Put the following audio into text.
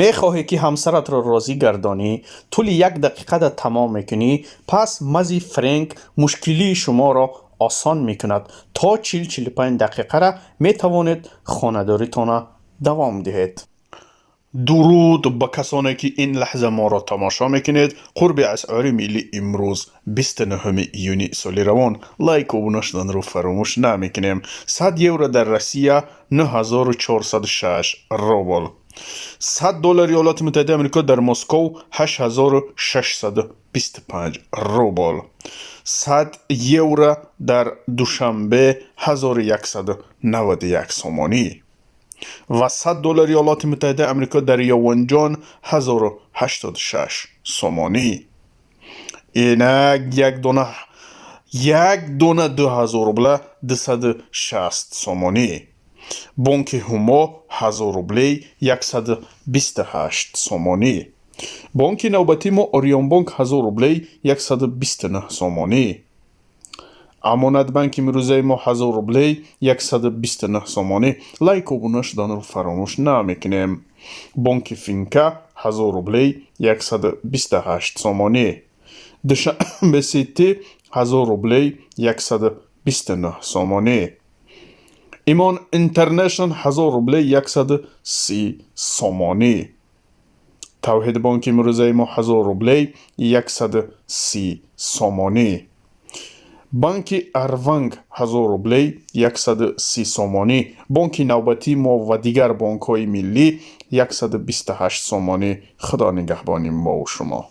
Мехоҳӣ, ки ҳамсаратро розӣ гардонӣ, тӯли як дақиқада тамом мекунӣ, пас мази Френк мушкилии шуморо осон мекунад. То 40-45 дақиқара метавонед хонадоритонро давом диҳед. Дуруд ба касоне, ки ин лаҳза моро тамошо мекунед. Қурби асъори миллӣ имрӯз, 29 июни соли равон. Лайк, обуна шуданро фаромӯш намекунем. 100 евро дар Россия 9406 рубл, 100 доллари Иёлоти Муттаҳидаи Амрико дар Москов 8625 рубл, 100 евро дар Душанбе 1191 сомонӣ ва 100 доллари Иёлоти Муттаҳидаи Амрико дар Явонҷон 1086 сомонӣ. Инак, як дона, як дона 2000 рубла 260 сомонӣ. Бонки Ҳумо 1000 рублей 128 сомонӣ. Бонки навбатии мо Ориёнбонк 1000 рублей 129 сомонӣ. Амонатбанк имрӯзаи мо 1000 рублей 129 сомонӣ. Лайк, обуна шуданро фаромӯш намекунем. Бонки Финка 1000 рублей 128 сомонӣ. Душанбе Сити 1000 рублей 129 сомонӣ. Имон Интернешнл 1000 рублей 130 сомонӣ. Тавҳидбонки имрӯзаи мо 1000 рублей 130 сомонӣ. Банки Арванг 1000 рублей 130 сомонӣ. Бонки навбатии мо ва дигар бонкҳои миллӣ 128 сомонӣ. Худо нигаҳбони мову шумо.